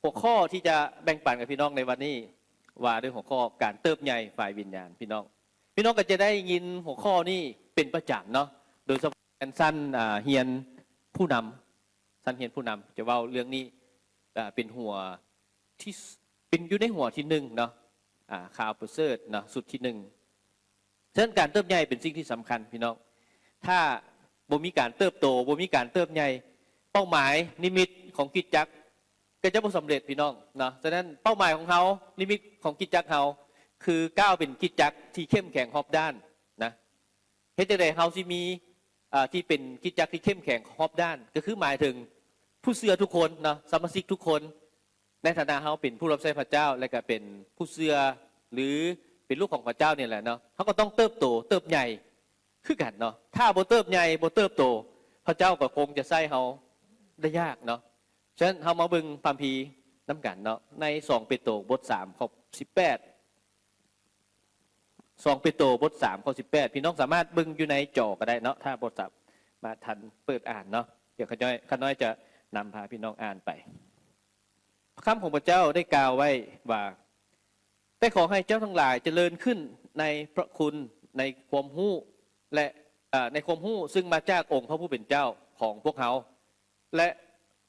ຫົວຂໍ້ທີ່ຈະແບ່ງປັນກັບພີ່ນ້ອງໃນວັນນີ້ ວ່າດ້ວຍຫົວຂໍ້ການເຕີບໃຫຍ່ຝ່າຍວິນຍານ. ພີ່ນ້ອງ ພີ່ນ້ອງກໍຈະໄດ້ຍິນຫົວຂໍ້ນີ້ເປັນປະຈຳເນາະ, ໂດຍສະເພາະໃນຊັ້ນ ອ່າ ຮຽນຜູ້ນຳ, ຊັ້ນຮຽນຜູ້ນຳຈະເວົ້າເລື່ອງນີ້ ອ່າ ເປັນຫົວທີ່ ເປັນຢູ່ໃນຫົວທີໜຶ່ງເນາະ, ອ່າ ຂ່າວປະເສີດເນາະ ຊຸດທີໜຶ່ງ. ສະນັ້ນການເຕີບໃຫຍ່ເປັນສິ່ງທີ່ສຳຄັນພີ່ນ້ອງ. ຖ້າບໍ່ມີການເຕີບໂຕ, ບໍ່ມີການເຕີບໃຫຍ່, ເປົ້າໝາຍນິມິດຂອງຄຣິສຕະຈັກກໍຈະບໍ່ສຳເລັດພີ່ນ້ອງເນາະ. ສະນັ້ນເປົ້າໝາຍຂອງເຮົາ, ນິມິດຂອງຄຣິສຕະຈັກເຮົາ ຄືກ້າວເປັນຄຣິສຕະຈັກທີ່ເຂັ້ມແຂງຮອບດ້ານນະ. ເຮັດຈັ່ງໃດເຮົາຊິມີ ເອີ ທີ່ເປັນຄຣິສຕະຈັກທີ່ເຂັ້ມແຂງຮອບດ້ານ? ກໍຄືໝາຍເຖິງຜູ້ເຊື່ອທຸກຄົນເນາະ, ສະມາຊິກທຸກຄົນ ໃນຖານະເຮົາເປັນຜູ້ຮັບໃຊ້ພະເຈົ້າ ແລະກະເປັນຜູ້ເຊື່ອ ຫຼື ເປັນລູກຂອງພະເຈົ້ານີ້ແຫຼະເນາະ, ເຮົາກໍຕ້ອງເຕີບໂຕເຕີບໃຫຍ່ຄືກັນເນາະ. ຖ້າບໍ່ເຕີບໃຫຍ່ ບໍ່ເຕີບໂຕ ພະເຈົ້າກໍຄົງຈະໃຊ້ເຮົາໄດ້ຍາກເນາະ. ສະນັ້ນເຮົາມາເບິ່ງພະຄຳພີນຳກັນເນາະ, ໃນສອງເປໂຕບົດສາມ ຂໍ້ສິບແປດ. ສອງເປໂຕບົດສາມ ຂໍ້ສິບແປດ. ພີ່ນ້ອງສາມາດເບິ່ງຢູ່ໃນຈໍກໍໄດ້ເນາະ, ຖ້າບໍ່ສາມາດທັນເປີດອ່ານເນາະ, ດຽວຂ້ານ້ອຍ ຂ້ານ້ອຍຈະນຳພາພີ່ນ້ອງອ່ານໄປ. ພະຄຳຂອງພະເຈົ້າໄດ້ກ່າວໄວ້ວ່າ, ແຕ່ຂໍໃຫ້ເຈົ້າທັງຫຼາຍຈະເລີນຂຶ້ນໃນພະຄຸນ, ໃນຄວາມຮູ້ ແລະ ເອີ ໃນຄວາມຮູ້ຊຶ່ງມາຈາກອົງພະຜູ້ເປັນເຈົ້າຂອງພວກເຮົາ ແລະ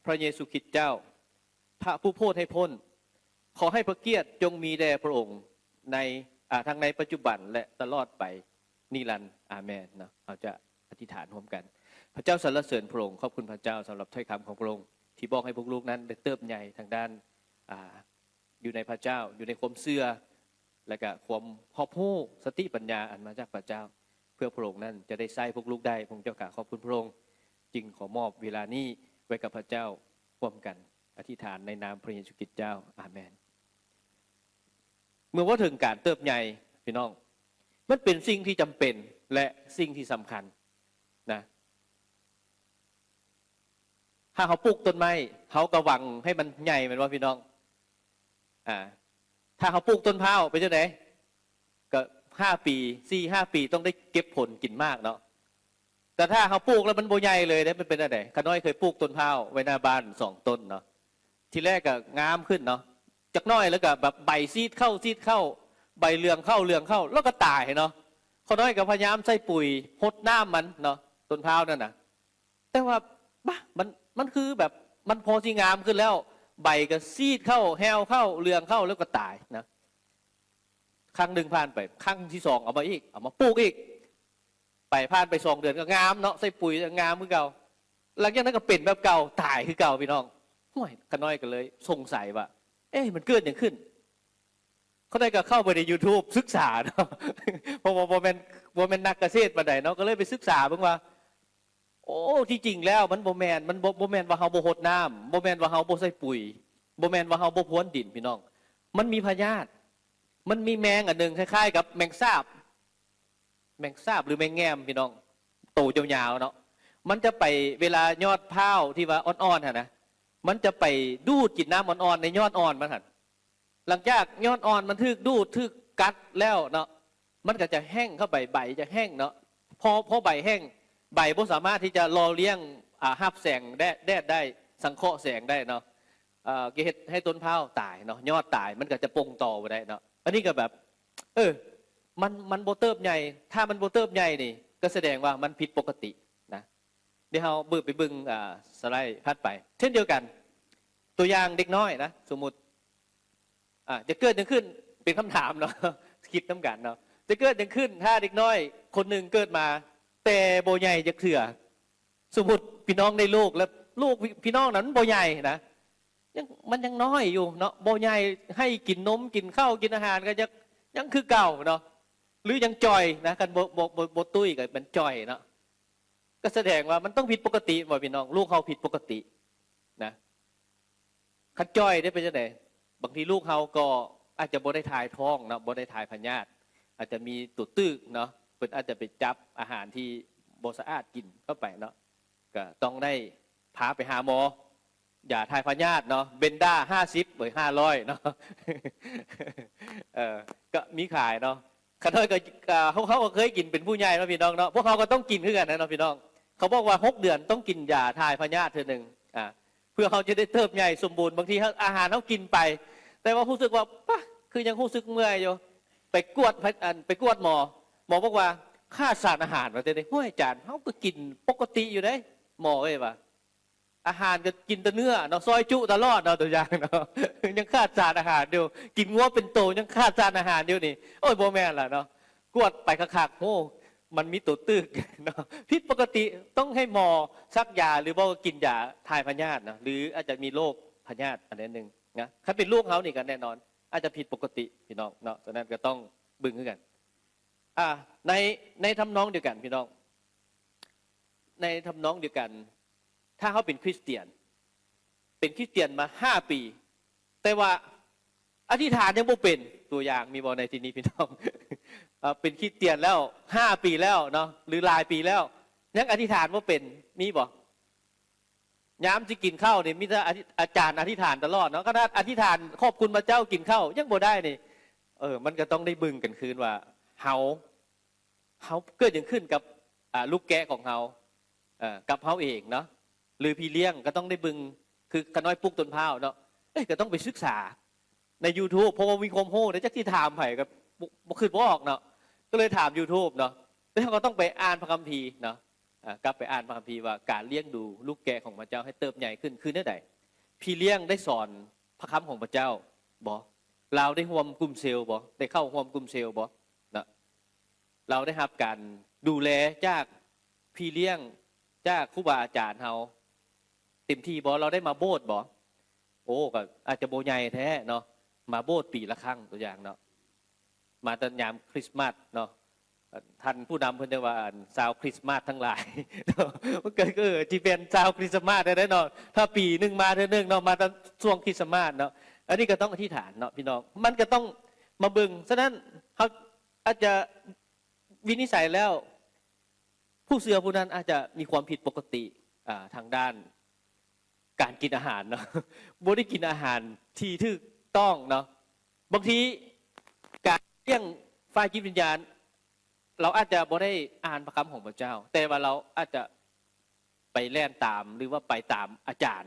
ພະເຢຊູຄຣິດເຈົ້າ, ພະຜູ້ໂພດໃຫ້ພົ້ນ. ຂໍໃຫ້ພະກຽດຈົ່ງມີແດ່ພະອົງໃນ ອາ ທັງໃນປັດຈຸບັນ ແລະ ຕະຫຼອດໄປນິລັນ. ອາເມນເນາະ. ເຮົາຈະອະທິຖານຮ່ວມກັນ. ພະເຈົ້າ ສັນລະເສີນພະອົງ, ຂອບຄຸນພະເຈົ້າສຳລັບຖ້ອຍຄຳຂອງພະອົງ ທີ່ບອກໃຫ້ພວກລູກນັ້ນໄດ້ເຕີບໃຫຍ່ທາງດ້ານ ອາ ຢູ່ໃນພະເຈົ້າ, ຢູ່ໃນຄວາມເຊື່ອ ແລະກະຄວາມຮອບຮູ້, ສະຕິປັນຍາອັນມາຈາກພະເຈົ້າ, ເພື່ອພະອົງນັ້ນຈະໄດ້ໃຊ້ພວກລູກໄດ້. ພະເຈົ້າຂ້າ ຂອບຄຸນພະອົງ, ຈຶ່ງຂໍມອບເວລານີ້ໄວ້ກັບພະເຈົ້າ, ຮ່ວມກັນອະທິຖານໃນນາມພະເຢຊູຄຣິດເຈົ້າ. ອາເມນ. ເມື່ອເວົ້າເຖິງການເຕີບໃຫຍ່, ພີ່ນ້ອງ, ມັນເປັນສິ່ງທີ່ຈຳເປັນ ແລະ ສິ່ງທີ່ສຳຄັນນະ. ຖ້າເຮົາປູກຕົ້ນໄມ້ ເຮົາກໍຫວັງໃຫ້ມັນໃຫຍ່ ແມ່ນບໍ່ພີ່ນ້ອງ? ອາ ຖ້າເຮົາປູກຕົ້ນພ້າວເປັນຈັ່ງໃດ? ກໍຫ້າປີ ສີ່ຫ້າປີຕ້ອງໄດ້ເກັບຜົນກິນໝາກເນາະ. ແຕ່ຖ້າເຮົາປູກແລ້ວມັນບໍ່ໃຫຍ່ເລີຍເດ້ ມັນເປັນຈັ່ງໃດ? ຂ້ານ້ອຍເຄີຍປູກຕົ້ນພ້າວໄວ້ໜ້າບ້ານສອງຕົ້ນເນາະ, ທີແລກກໍງາມຂຶ້ນເນາະ, ຈັກໜ້ອຍແລ້ວກໍແບບໃບຊີດເຂົ້າ ຊີດເຂົ້າ, ໃບເຫຼືອງເຂົ້າ ເຫຼືອງເຂົ້າ ແລ້ວກໍຕາຍເນາະ. ຂ້ານ້ອຍກໍພະຍາຍາມໃສ່ປຸຍ ຫົດນ້ຳມັນເນາະ, ຕົ້ນພ້າວນັ້ນນະ. ແຕ່ວ່າ ບາ ມັນ ມັນຄືແບບ ມັນພໍຊິງາມຂຶ້ນແລ້ວ, ໃບກໍຊີດເຂົ້າ ແຫ້ວເຂົ້າ ເຫຼືອງເຂົ້າ ແລ້ວກໍຕາຍນະ. ຄັ້ງໜຶ່ງຜ່ານໄປ, ຄັ້ງທີສອງເອົາມາອີກ, ເອົາມາປູກອີກ. ໄປ ຜ່ານໄປສອງເດືອນກໍງາມເນາະ, ໃສ່ປຸຍງາມຄືເກົ່າ. ຫຼັງຈາກນັ້ນກໍເປັນແບບເກົ່າ, ຕາຍຄືເກົ່າ ພີ່ນ້ອງ. ໂອ້ຍ ຂ້ານ້ອຍກໍເລີຍສົງໄສວ່າ ເອະ ມັນເກີດຫຍັງຂຶ້ນ? ຂ້ານ້ອຍກໍເຂົ້າໄປໃນຢູທູບສຶກສາເນາະ, ເພາະວ່າບໍ່ແມ່ນ ບໍ່ແມ່ນນັກກະເສດປານໃດເນາະ, ກໍເລີຍໄປສຶກສາເບິ່ງວ່າ ໂອ້ ທີ່ຈິງແລ້ວມັນບໍ່ແມ່ນ, ມັນບໍ່ ບໍ່ແມ່ນວ່າເຮົາບໍ່ຫົດນ້ຳ, ບໍ່ແມ່ນວ່າເຮົາບໍ່ໃສ່ປຸຍ, ບໍ່ແມ່ນວ່າເຮົາບໍ່ພຣວນດິນ ພີ່ນ້ອງ. ມັນມີພະຍາດ, ມັນມີແມງອັນໜຶ່ງ ຄ້າຍໆກັບແມງສາບ, ແມງສາບ ຫຼື ແມງແງມ ພີ່ນ້ອງ, ໂຕຍາວໆເນາະ. ມັນຈະໄປ ເວລາຍອດພ້າວທີ່ວ່າອ່ອນໆຫັ້ນນະ, ມັນຈະໄປດູດກິນນ້ຳອ່ອນໆໃນຍອດອ່ອນມັນຫັ້ນ. ຫຼັງຈາກຍອດອ່ອນມັນຖືກດູດ ຖືກກັດແລ້ວເນາະ, ມັນກໍຈະແຫ້ງເຂົ້າໄປ, ໃບຈະແຫ້ງເນາະ. ພໍ ພໍໃບແຫ້ງ, ໃບບໍ່ສາມາດທີ່ຈະຫຼໍ່ລ້ຽງ ອາ ຮັບແສງແດດ ແດດໄດ້, ສັງເຄາະແສງໄດ້ເນາະ, ເອີ ກໍເຮັດໃຫ້ຕົ້ນພ້າວຕາຍເນາະ, ຍອດຕາຍ, ມັນກໍຈະປົ່ງຕໍ່ບໍ່ໄດ້ເນາະ. ອັນນີ້ກໍແບບ ເອີ ມັນ ມັນບໍ່ເຕີບໃຫຍ່, ຖ້າມັນບໍ່ເຕີບໃຫຍ່ນີ້ ກໍສະແດງວ່າມັນຜິດປົກກະຕິນະ. ດຽວເຮົາເບິ່ງ ໄປເບິ່ງ ອາ ສະໄລຖັດໄປ ເຊັ່ນດຽວກັນ. ຕົວຢ່າງເດັກນ້ອຍນະ, ສົມມຸດ ອາ ຈະເກີດຫຍັງຂຶ້ນ? ເປັນຄຳຖາມເນາະ, ຄິດນຳກັນເນາະ. ຈະເກີດຫຍັງຂຶ້ນ ຖ້າເດັກນ້ອຍຄົນໜຶ່ງເກີດມາ ແຕ່ບໍ່ໃຫຍ່ຈັກເທື່ອ? ສົມມຸດພີ່ນ້ອງໄດ້ລູກແລ້ວ, ລູກ ພີ່ນ້ອງນັ້ນບໍ່ໃຫຍ່ນະ, ຍັງ ມັນຍັງນ້ອຍຢູ່ເນາະ, ບໍ່ໃຫຍ່, ໃຫ້ກິນນົມ ກິນເຂົ້າ ກິນອາຫານ ກໍຍັງ ຍັງຄືເກົ່າເນາະ, ຫຼືຍັງຈ່ອຍນະ, ຄັນບໍ່ ບໍ່ ບໍ່ ບໍ່ຕຸ້ຍກໍແມ່ນຈ່ອຍເນາະ. ກໍສະແດງວ່າມັນຕ້ອງຜິດປົກກະຕິບໍ່ ພີ່ນ້ອງ? ລູກເຮົາຜິດປົກກະຕິນະ. ຄັນຈ່ອຍໄດ້ເປັນຈັ່ງໃດ? ບາງທີລູກເຮົາກໍອາດຈະບໍ່ໄດ້ຖ່າຍທ້ອງເນາະ, ບໍ່ໄດ້ຖ່າຍພະຍາດ, ອາດຈະມີຕົວຕຶກເນາະ, ເພິ່ນອາດຈະໄປຈັບອາຫານທີ່ບໍ່ສະອາດກິນເຂົ້າໄປເນາະ, ກໍຕ້ອງໄດ້ພາໄປຫາໝໍ. ຢາຖ່າຍພະຍາດເນາະ, ເບັນດາຫ້າສິບ ເອີຍ ຫ້າຮ້ອຍເນາະ, ເອີ ກໍມີຂາຍເນາະ. ຂະນ້ອຍກໍ ເຮົາ ເຮົາກໍເຄີຍກິນເປັນຜູ້ໃຫຍ່ເນາະ ພີ່ນ້ອງເນາະ, ພວກເຮົາກໍຕ້ອງກິນຄືກັນນະເນາະ ພີ່ນ້ອງ. ເຂົາບອກວ່າຫົກເດືອນຕ້ອງກິນຢາຖ່າຍພະຍາດເທື່ອໜຶ່ງ, ອາ ພື່ອເຮົາຈະໄດ້ເຕີບໃຫຍ່ສົມບູນ. ບາງທີເຮົາ ອາຫານເຮົາກິນໄປ ແຕ່ວ່າຮູ້ສຶກວ່າ ປະ ຄືຍັງຮູ້ສຶກເມື່ອຍຢູ່ ໄປກວດ ອັນ ໄປກວດໝໍ ໝໍບອກວ່າຂາດສານອາຫານ ວ່າຊັ້ນເດ. ໂອ້ຍ ອາຈານ ເຮົາກໍກິນປົກກະຕິຢູ່ເດ້ ໝໍເອີຍ ວ່າ ອາຫານກໍກິນແຕ່ເນື້ອເນາະ ຊອຍຈຸຕະຫຼອດເນາະ ຕົວຢ່າງເນາະ ຍັງຂາດສານອາຫານຢູ່ ກິນງົວເປັນໂຕຍັງຂາດສານອາຫານຢູ່ນີ້. ໂອ້ຍ ບໍ່ແມ່ນລະເນາະ ກວດໄປຄັກໆ ໂອ້ ມັນມີໂຕຕຶກເນາະ ຜິດປົກກະຕິ ຕ້ອງໃຫ້ໝໍສັກຢາ ຫຼືບໍ່ກໍກິນຢາຖ່າຍພະຍາດເນາະ ຫຼືອາດຈະມີໂລກພະຍາດອັນໃດໜຶ່ງນະ. ຄັນເປັນລູກເຮົານີ້ກໍແນ່ນອນ ອາດຈະຜິດປົກກະຕິພີ່ນ້ອງເນາະ ສະນັ້ນກໍຕ້ອງເບິ່ງຄືກັນ. ອາ ໃນ ໃນທຳນອງດຽວກັນພີ່ນ້ອງ ໃນທຳນອງດຽວກັນ ຖ້າເຮົາເປັນຄຣິສຕຽນ ເປັນຄຣິສຕຽນມາຫ້າປີ ແຕ່ວ່າອະທິຖານຍັງບໍ່ເປັນ ຕົວຢ່າງມີບໍ່ໃນທີ່ນີ້ພີ່ນ້ອງ? ເປັນຄຣິສຕຽນແລ້ວຫ້າປີແລ້ວເນາະ ຫຼືຫຼາຍປີແລ້ວ ຍັງອະທິຖານບໍ່ເປັນ ມີບໍ່? ຍາມຊິກິນເຂົ້ານີ້ມີແຕ່ອາທິ ອາຈານອະທິຖານຕະຫຼອດເນາະ ຂະໜາດອະທິຖານຂອບຄຸນພະເຈົ້າກິນເຂົ້າຍັງບໍ່ໄດ້ນີ້. ເອີ ມັນກໍຕ້ອງໄດ້ເບິ່ງກັນຄືນວ່າ ເຮົາ ເຮົາ ເກີດຫຍັງຂຶ້ນກັບ ອາ ລູກແກະຂອງເຮົາ ເອີ ກັບເຮົາເອງເນາະ ຫຼືພີ່ລ້ຽງ ກໍຕ້ອງໄດ້ເບິ່ງ ຄືຂະນ້ອຍປູກຕົ້ນພ້າວເນາະ ເອີ ກໍຕ້ອງໄປສຶກສາໃນຢູທູບ ເພາະວ່າມີຄວາມຮູ້ ແຕ່ຈັກຊິຖາມໃຜກໍບໍ່ ບໍ່ຄິດບໍ່ອອກເນາະ ກໍເລີຍຖາມຢູທູບເນາະ ແລ້ວເຮົາກໍຕ້ອງໄປອ່ານພະຄຳພີເນາະ ອາ ກັບໄປອ່ານພະຄຳພີວ່າ ການລ້ຽງດູລູກແກະຂອງພະເຈົ້າໃຫ້ເຕີບໃຫຍ່ຂຶ້ນຄືແນວໃດ? ພີ່ລ້ຽງໄດ້ສອນພະຄຳຂອງພະເຈົ້າບໍ່? ລາວໄດ້ຮ່ວມກຸ່ມເຊວບໍ່? ໄດ້ເຂົ້າຮ່ວມກຸ່ມເຊວບໍ່? ເນາະ ລາວໄດ້ຮັບການດູແລຈາກພີ່ລ້ຽງ ຈາກຄູບາອາຈານເຮົາເຕັມທີ່ບໍ່? ລາວໄດ້ມາໂບດບໍ່? ໂອ້ ກໍອາດຈະບໍ່ໃຫຍ່ແທ້ເນາະ ມາໂບດປີລະຄັ້ງ ຕົວຢ່າງເນາະ ມາແຕ່ຍາມຄຣິສມາດເນາະ ທ່ານຜູ້ນຳເພິ່ນຈະວ່າ ອັນ ຊາວຄຣິສມາດທັງຫຼາຍ ມັນກໍ ເອີ ຊິແມ່ນຊາວຄຣິສມາດໄດ້ເນາະ ຖ້າປີໜຶ່ງມາເທື່ອໜຶ່ງເນາະ ມາແຕ່ຊ່ວງຄຣິສມາດເນາະ. ອັນນີ້ກໍຕ້ອງອະທິຖານເນາະພີ່ນ້ອງ ມັນກໍຕ້ອງມາເບິ່ງ. ສະນັ້ນເຮົາອາດຈະວິນິດໄສແລ້ວ ຜູ້ເຊື່ອຜູ້ນັ້ນອາດຈະມີຄວາມຜິດປົກກະຕິ ອາ ທາງດ້ານການກິນອາຫານເນາະ ບໍ່ໄດ້ກິນອາຫານທີ່ຖືກຕ້ອງເນາະ. ບາງທີການລ້ຽງຝ່າຍຈິດວິນຍານ ລາວອາດຈະບໍ່ໄດ້ອ່ານພະຄຳຂອງພະເຈົ້າ ແຕ່ວ່າລາວອາດຈະໄປແລ່ນຕາມ ຫຼືວ່າໄປຕາມອາຈານ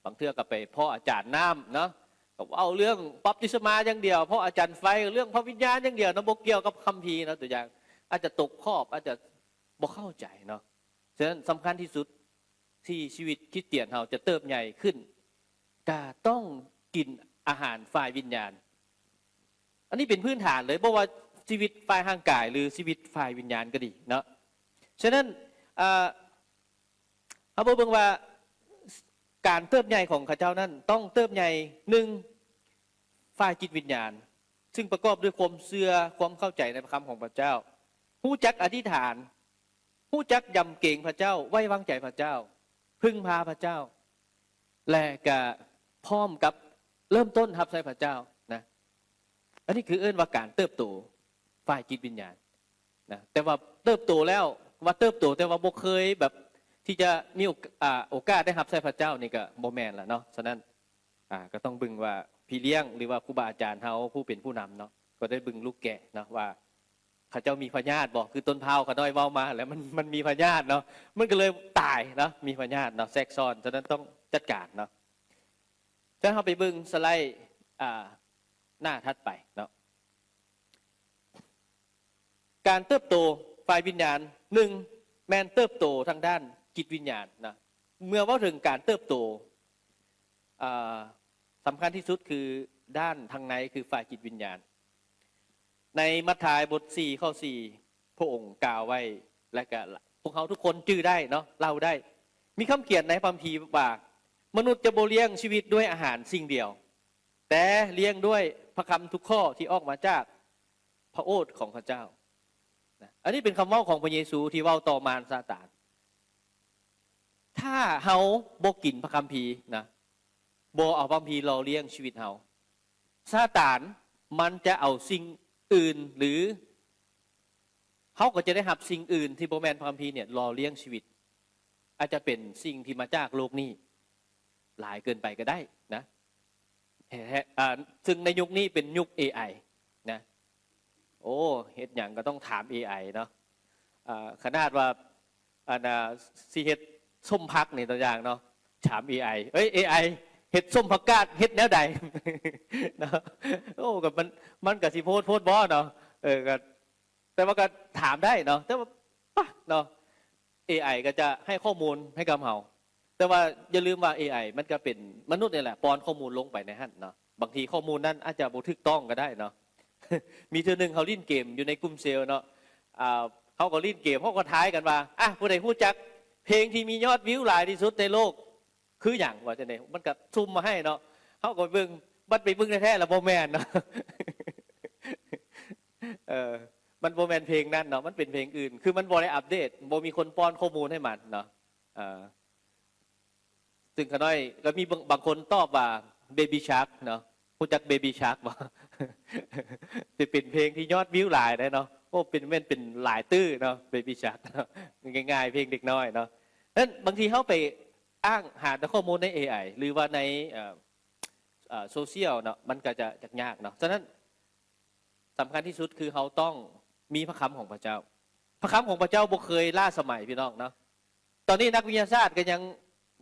ບາງເທື່ອກໍໄປເພາະອາຈານນ້ຳເນາະ ກໍເວົ້າເລື່ອງບັບຕິສະມາຢ່າງດຽວ ເພາະອາຈານໄຟ ເລື່ອງພະວິນຍານຢ່າງດຽວເນາະ ບໍ່ກ່ຽວກັບຄຳພີເນາະ. ຕົວຢ່າງ ອາດຈະຕົກຂອບ ອາດຈະບໍ່ເຂົ້າໃຈເນາະ. ສະນັ້ນສຳຄັນທີ່ສຸດ ທີ່ຊີວິດຄຣິສຕຽນເຮົາຈະເຕີບໃຫຍ່ຂຶ້ນ ກະຕ້ອງກິນອາຫານຝ່າຍວິນຍານ. ອັນນີ້ເປັນພື້ນຖານເລີຍ ບໍ່ວ່າຊີວິດຝ່າຍຮ່າງກາຍ ຫຼື ຊີວິດຝ່າຍວິນຍານກໍດີເນາະ. ສະນັ້ນ ເອີ ເຮົາມາເບິ່ງວ່າ ການເຕີບໃຫຍ່ຂອງເຂົາເຈົ້ານັ້ນຕ້ອງເຕີບໃຫຍ່ ໜຶ່ງ ຝ່າຍຈິດວິນຍານ ຊຶ່ງປະກອບດ້ວຍຄວາມເຊື່ອ ຄວາມເຂົ້າໃຈໃນພະຄຳຂອງພະເຈົ້າ, ຮູ້ຈັກອະທິຖານ, ຮູ້ຈັກຢຳເກງພະເຈົ້າ, ໄວ້ວາງໃຈພະເຈົ້າ, ເພິ່ງພາພະເຈົ້າ ແລະ ກະພ້ອມກັບເລີ່ມຕົ້ນຮັບໃຊ້ພະເຈົ້ານະ. ອັນນີ້ຄືເອີ້ນວ່າການເຕີບໂຕຝ່າຍຈິດວິນຍານນະ. ແຕ່ວ່າເຕີບໂຕແລ້ວ ວ່າເຕີບໂຕ ແຕ່ວ່າບໍ່ເຄີຍແບບທີ່ຈະມີໂອກ- ອາ ໂອກາດໄດ້ຮັບໃຊ້ພະເຈົ້ານີ້ກະບໍ່ແມ່ນລະເນາະ. ສະນັ້ນ ອາ ກໍຕ້ອງເບິ່ງວ່າພີ່ລ້ຽງ ຫຼືວ່າຄູບາອາຈານເຮົາ ຜູ້ເປັນຜູ້ນຳເນາະ ກໍໄດ້ເບິ່ງລູກແກະເນາະ ວ່າເຂົາເຈົ້າມີພະຍາດບໍ່? ຄືຕົ້ນພ້າວຂ້ານ້ອຍເວົ້າມາແລ້ວ ມັນ ມັນມີພະຍາດເນາະ ມັນກໍເລີຍຕາຍເນາະ ມີພະຍາດເນາະ ແຊກຊ້ອນ. ສະນັ້ນຕ້ອງຈັດການເນາະ. ສະນັ້ນເຮົາໄປເບິ່ງສະໄລ ອາ ໜ້າຖັດໄປເນາະ. ການເຕີບໂຕຝ່າຍວິນຍານ ໜຶ່ງ ແມ່ນເຕີບໂຕທາງດ້ານຈິດວິນຍານນະ. ເມື່ອເວົ້າເຖິງການເຕີບໂຕ ອາ ສຳຄັນທີ່ສຸດຄືດ້ານທາງໃນ ຄືຝ່າຍຈິດວິນຍານ. ໃນມັດທາຍບົດສີ່ ຂໍ້ສີ່ ພະອົງກ່າວໄວ້ ແລະ ກະພວກເຮົາທຸກຄົນຈື່ໄດ້ເນາະ ເລົ່າໄດ້. ມີຄຳຂຽນໃນພະຄຳພີວ່າ ມະນຸດຈະບໍ່ລ້ຽງຊີວິດດ້ວຍອາຫານສິ່ງດຽວ ແຕ່ລ້ຽງດ້ວຍພະຄຳທຸກຂໍ້ທີ່ອອກມາຈາກພະໂອດຂອງພະເຈົ້ານະ. ອັນນີ້ເປັນຄຳເວົ້າຂອງພະເຢຊູທີ່ເວົ້າຕໍ່ມານຊາຕານ. ຖ້າເຮົາບໍ່ກິນພະຄຳພີນະ ບໍ່ເອົາພະຄຳພີຫຼໍ່ລ້ຽງຊີວິດເຮົາ ຊາຕານມັນຈະເອົາສິ່ງອື່ນ ຫຼື ເຮົາກໍຈະໄດ້ຮັບສິ່ງອື່ນທີ່ບໍ່ແມ່ນພະຄຳພີນີ້ຫຼໍ່ລ້ຽງຊີວິດ. ອາດຈະເປັນສິ່ງທີ່ມາຈາກໂລກນີ້ຫຼາຍເກີນໄປກໍໄດ້ນະ. ແຮ- ແຮ- ອາ ຊຶ່ງໃນຍຸກນີ້ເປັນຍຸກເອໄອນະ. ໂອ້ ເຮັດຫຍັງກໍຕ້ອງຖາມເອໄອເນາະ. ອາ ຂະໜາດວ່າ ອັນ ອາ ຊິເຮັດສົ້ມຜັກນີ້ຕົວຢ່າງເນາະ ຖາມເອໄອ ເອີຍ ເອໄອ ເຮັດສົ້ມຜັກກາດເຮັດແນວໃດ ເນາະ? ໂອ້ ກໍມັນ ມັນກໍຊິໂພດໂພດບໍ່ເນາະ? ເອີ ກໍ ແຕ່ວ່າກໍຖາມໄດ້ເນາະ ແຕ່ວ່າປະເນາະ ເອໄອກໍຈະໃຫ້ຂໍ້ມູນໃຫ້ກັບເຮົາ ແຕ່ວ່າຢ່າລືມວ່າເອໄອມັນກໍເປັນມະນຸດນີ້ແຫຼະ ປ້ອນຂໍ້ມູນລົງໄປໃນຫັ້ນເນາະ. ບາງທີຂໍ້ມູນນັ້ນອາດຈະບໍ່ຖືກຕ້ອງກໍໄດ້ເນາະ. ມີເທື່ອໜຶ່ງເຮົາຫຼິ້ນເກມຢູ່ໃນກຸ່ມເຊວເນາະ ອ່າ ເຮົາກໍຫຼິ້ນເກມ ເຮົາກໍທາຍກັນວ່າ ອ່ະ ຜູ້ໃດຮູ້ຈັກເພງທີ່ມີຍອດວິວຫຼາຍທີ່ສຸດໃນໂລກຄືຫຍັງ ວ່າຈັ່ງໃດ ມັນກໍສຸ່ມມາໃຫ້ເນາະ. ເຮົາກໍເບິ່ງ ບັດໄປເບິ່ງແທ້ໆ ແລ້ວບໍ່ແມ່ນເນາະ ເອີ ມັນບໍ່ແມ່ນເພງນັ້ນເນາະ ມັນເປັນເພງອື່ນ ຄືມັນບໍ່ໄດ້ອັບເດດ ບໍ່ມີຄົນປ້ອນຂໍ້ມູນໃຫ້ມັນເນາະ ເອີ ຊຶ່ງຂ້ານ້ອຍກໍມີບາງ ບາງຄົນຕອບວ່າ Baby Shark ເນາະ. ຮູ້ຈັກ Baby Shark ບໍ່? ຈະເປັນເພງທີ່ຍອດວິວຫຼາຍເດ້ເນາະ. ໂອ້ ເປັນ ແມ່ນເປັນຫຼາຍຕື້ເນາະ Baby Shark ເນາະ. ງ່າຍໆ ເພງເດັກນ້ອຍເນາະ. ນັ້ນບາງທີເຮົາໄປອ້າງຫາແຕ່ຂໍ້ມູນໃນເອໄອ ຫຼືວ່າໃນ ເອີ ເອີ ໂຊຊຽວເນາະ ມັນກໍຈະ ຈະຍາກເນາະ. ສະນັ້ນ ສຳຄັນທີ່ສຸດຄືເຮົາຕ້ອງມີພະຄຳຂອງພະເຈົ້າ. ພະຄຳຂອງພະເຈົ້າບໍ່ເຄີຍລ້າສະໄໝ ພີ່ນ້ອງເນາະ. ຕອນນີ້ນັກວິທະຍາສາດກໍຍັງ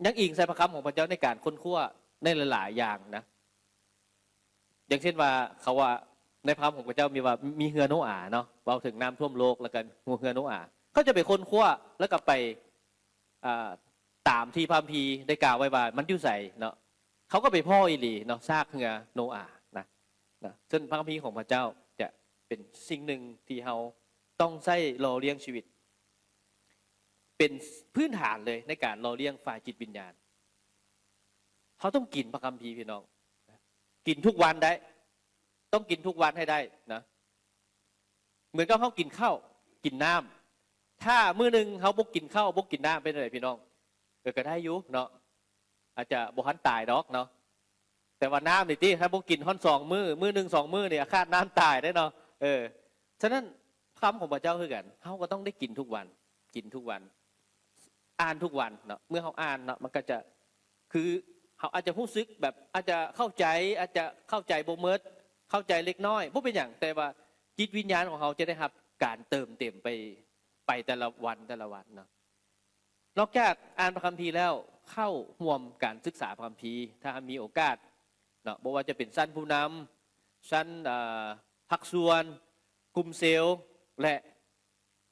ຍັງອີງໃສ່ພະຄຳຂອງພະເຈົ້າໃນການຄົ້ນຄວ້າໃນຫຼາຍໆຢ່າງນະ. ຢ່າງເຊັ່ນວ່າ ເຂົາວ່າໃນພະຄຳຂອງພະເຈົ້າມີວ່າ ມີເຮືອໂນອາເນາະ, ເວົ້າເຖິງນ້ຳຖ້ວມໂລກ ແລ້ວກໍເຮືອໂນອາ. ເຂົາຈະໄປຄົ້ນຄວ້າ ແລ້ວກໍໄປ ອ່າ ຕາມທີ່ພະຄຳພີໄດ້ກ່າວໄວ້ວ່າມັນຢູ່ໃສເນາະ. ເຂົາກໍໄປພໍ້ອີ່ຫຼີເນາະ ຊາກເຮືອໂນອານະ ນະ. ເຊິ່ງພະຄຳພີຂອງພະເຈົ້າຈະເປັນສິ່ງໜຶ່ງທີ່ເຮົາຕ້ອງໃຊ້ຫຼໍ່ລ້ຽງຊີວິດ ເປັນພື້ນຖານເລີຍໃນການຫຼໍ່ລ້ຽງຝ່າຍຈິດວິນຍານ. ເຮົາຕ້ອງກິນພະຄຳພີ ພີ່ນ້ອງ, ກິນທຸກວັນໄດ້, ຕ້ອງກິນທຸກວັນໃຫ້ໄດ້ນະ. ເໝືອນກັບເຮົາກິນເຂົ້າ ກິນນ້ຳ. ຖ້າມື້ໜຶ່ງເຮົາບໍ່ກິນເຂົ້າ ບໍ່ກິນນ້ຳ ເປັນຈັ່ງໃດ ພີ່ນ້ອງ? ເອີ ກໍໄດ້ຢູ່ເນາະ, ອາດຈະບໍ່ທັນຕາຍດອກເນາະ. ແຕ່ວ່ານ້ຳນີ້ຕິ ຖ້າບໍ່ກິນຮອດສອງມື້ ມື້ໜຶ່ງສອງມື້ນີ້ ຂາດນ້ຳຕາຍເດ້ເນາະ. ເອີ ສະນັ້ນ ຄຳຂອງພະເຈົ້າຄືກັນ ເຮົາກໍຕ້ອງໄດ້ກິນທຸກວັນ ກິນທຸກວັນ ອ່ານທຸກວັນເນາະ. ເມື່ອເຮົາອ່ານເນາະ ມັນກໍຈະ ຄືເຮົາອາດຈະຮູ້ສຶກແບບ ອາດຈະເຂົ້າໃຈ ອາດຈະເຂົ້າໃຈບໍ່ໝົດ ເຂົ້າໃຈເລັກນ້ອຍ ບໍ່ເປັນຫຍັງ, ແຕ່ວ່າຈິດວິນຍານຂອງເຮົາຈະໄດ້ຮັບການເຕີມເຕັມໄປ ໄປແຕ່ລະວັນ ແຕ່ລະວັນເນາະ. ນອກຈາກອ່ານພະຄຳພີແລ້ວ ເຂົ້າຮ່ວມການສຶກສາພະຄຳພີ ຖ້າມີໂອກາດເນາະ, ບໍ່ວ່າຈະເປັນຊັ້ນຜູ້ນຳ ຊັ້ນ ເອີ ພາກສ່ວນ ກຸ່ມເຊວ ແລະ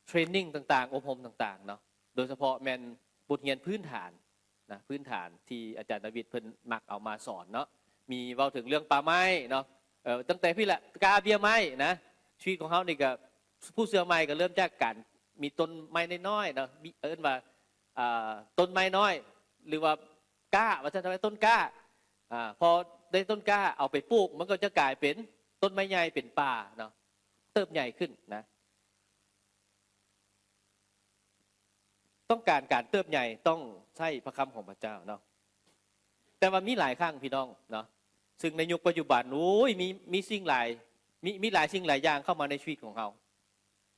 ເທຣນນິງຕ່າງໆ ອົບຮົມຕ່າງໆເນາະ, ໂດຍສະເພາະແມ່ນບົດຮຽນພື້ນຖານນະ ພື້ນຖານທີ່ອາຈານດາວິດເພິ່ນມັກເອົາມາສອນເນາະ. ມີເວົ້າເຖິງເລື່ອງປ່າໄມ້ເນາະ, ເອີ ຕັ້ງແຕ່ພີ້ລະ ກ້າເບ້ຍໄມ້ນະ. ຊີວິດຂອງເຮົານີ້ກໍ ຜູ້ເຊື່ອໃໝ່ກໍເລີ່ມຈາກການມີຕົ້ນໄມ້ນ້ອຍໆເນາະ, ມີ ເອີ້ນວ່າ ອ່າ ຕົ້ນໄມ້ນ້ອຍ ຫຼືວ່າກ້າ ວ່າຊັ້ນເຖາະ ຕົ້ນກ້າ. ອ່າ ພໍໄດ້ຕົ້ນກ້າເອົາໄປປູກ ມັນກໍຈະກາຍເປັນຕົ້ນໄມ້ໃຫຍ່ ເປັນປ່າເນາະ, ເຕີບໃຫຍ່ຂຶ້ນນະ. ຕ້ອງການການເຕີບໃຫຍ່ ຕ້ອງໃຊ້ພະຄຳຂອງພະເຈົ້າເນາະ. ແຕ່ວ່າມີຫຼາຍຄັ້ງ ພີ່ນ້ອງເນາະ, ຊຶ່ງໃນຍຸກປັດຈຸບັນ ໂອ້ຍ ມີ ມີສິ່ງຫຼາຍ ມີ ມີຫຼາຍສິ່ງຫຼາຍຢ່າງເຂົ້າມາໃນຊີວິດຂອງເຮົາ,